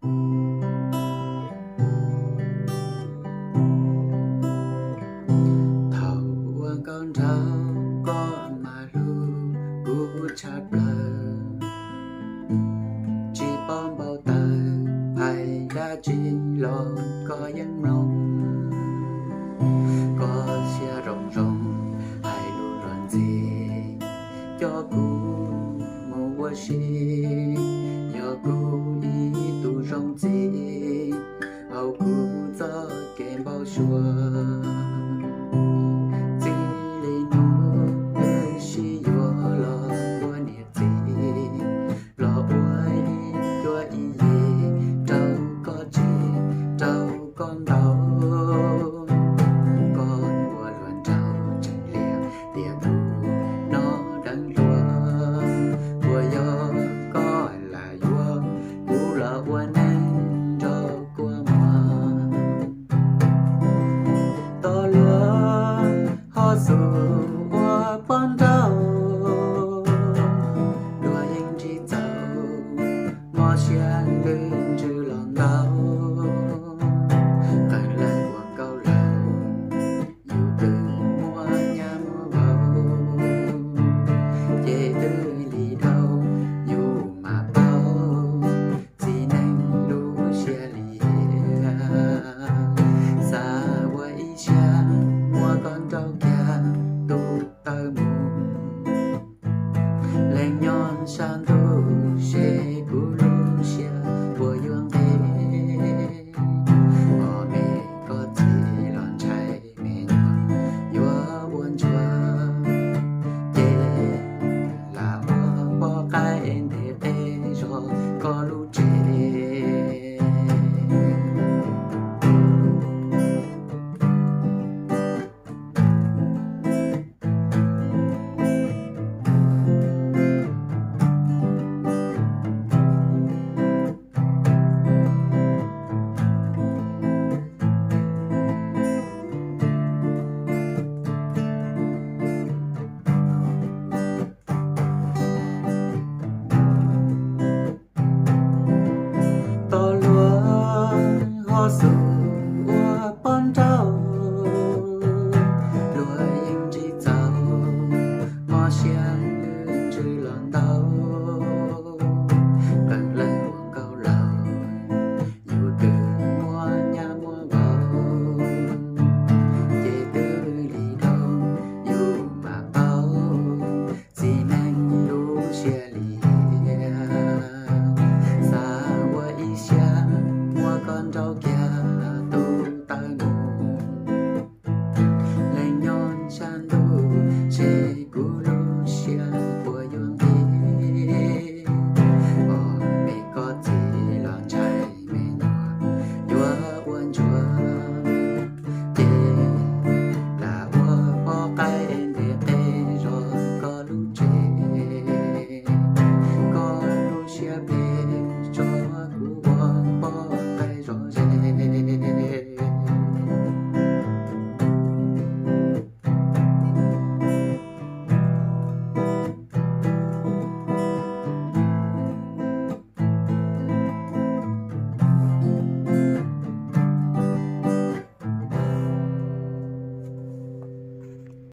Thaum ua nkauj nraug koj mas hlub kuv tshaj plaws, tsis paub npau taws hais dab tsi los koj yeej mloog. Koj siab zoo zoo hais lus luag ntxhi, coj kuv mus ua si, yog kuv ib tug zoo txiv hauv kuv txoj kev npau suav. Txij li hnub wb sib yuav los ua niam txiv, los ua ib cuab ib yig rau koj tsim rau koj ntaus. Koj ua luag nraug tseem liam tias kuv no deev hluas, puas yog koj lam yuav kuv los ua neej nrog kua muag? Tau luag ho xum ua poj nrauj, luag yeej tsis txaus, mob siab ntsws ntsws los nkaus. Qee leej ua nkauj lawm, yus twb muaj nyab muaj vauv, ces twb lig dhau yus mam paub txiv neej lub siab liam. Xav ua ib siab muab koj nrauj kiag tus taw mus, leej nyob sab ntuj seb kuv lub siab puas yuav nqig. Os me, koj txiv los ntshai me nyuam yuav ua ntsuag, ces lam ua poj qaib ntes qe zog koj lub tsev. Tau luag ho xum